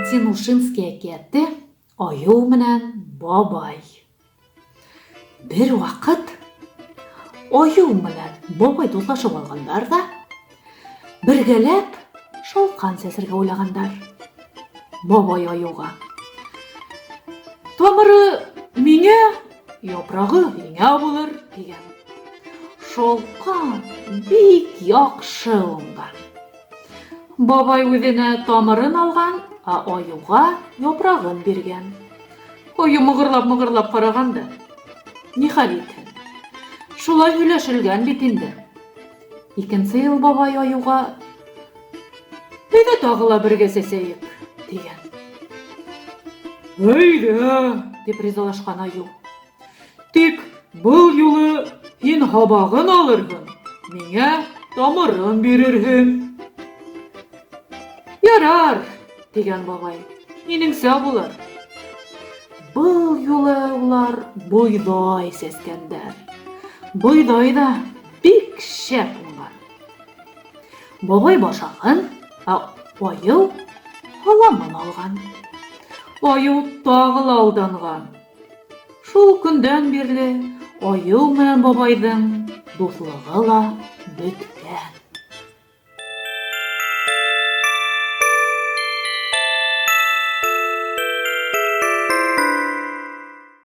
Константин Ушинский әкияте Аю менән бабай. Бер ваҡыт Аю менән бабай дуҫлашып алғандар ҙа, бергәләп шалҡан сәсергә уйлағандар. Бабай аюға: "Тамыры миңә, япрағы һиңә булыр", тигән. Шалҡан бик яҡшы уңған. Бабай үҙенә тамырын алған, ә аюға япрағын биргән. Аю мығырлап-мығырлап ҡараған да, ни хәл итһен? Шулай һөйләшелгән бит инде. Икенсе йыл бабай аюға: "Әйҙә тағы ла бергә сәсәйек", тигән. "Әйҙә", тип ризалашҡан аю. Тик был юлы һин һабағын алырһың, миңә тамырын бирерһең. Ярар, тигән бабай, һинеңсә булыр. Был юлы улар бойҙай сәскәндәр. Бойҙай ҙа бик шәп уңған. Бабай башағын, ә айыу һаламын алған. Айыу тағы ла алданған. Шул көндән бирле айыу менән бабайҙың дуҫлығы ла бөткән.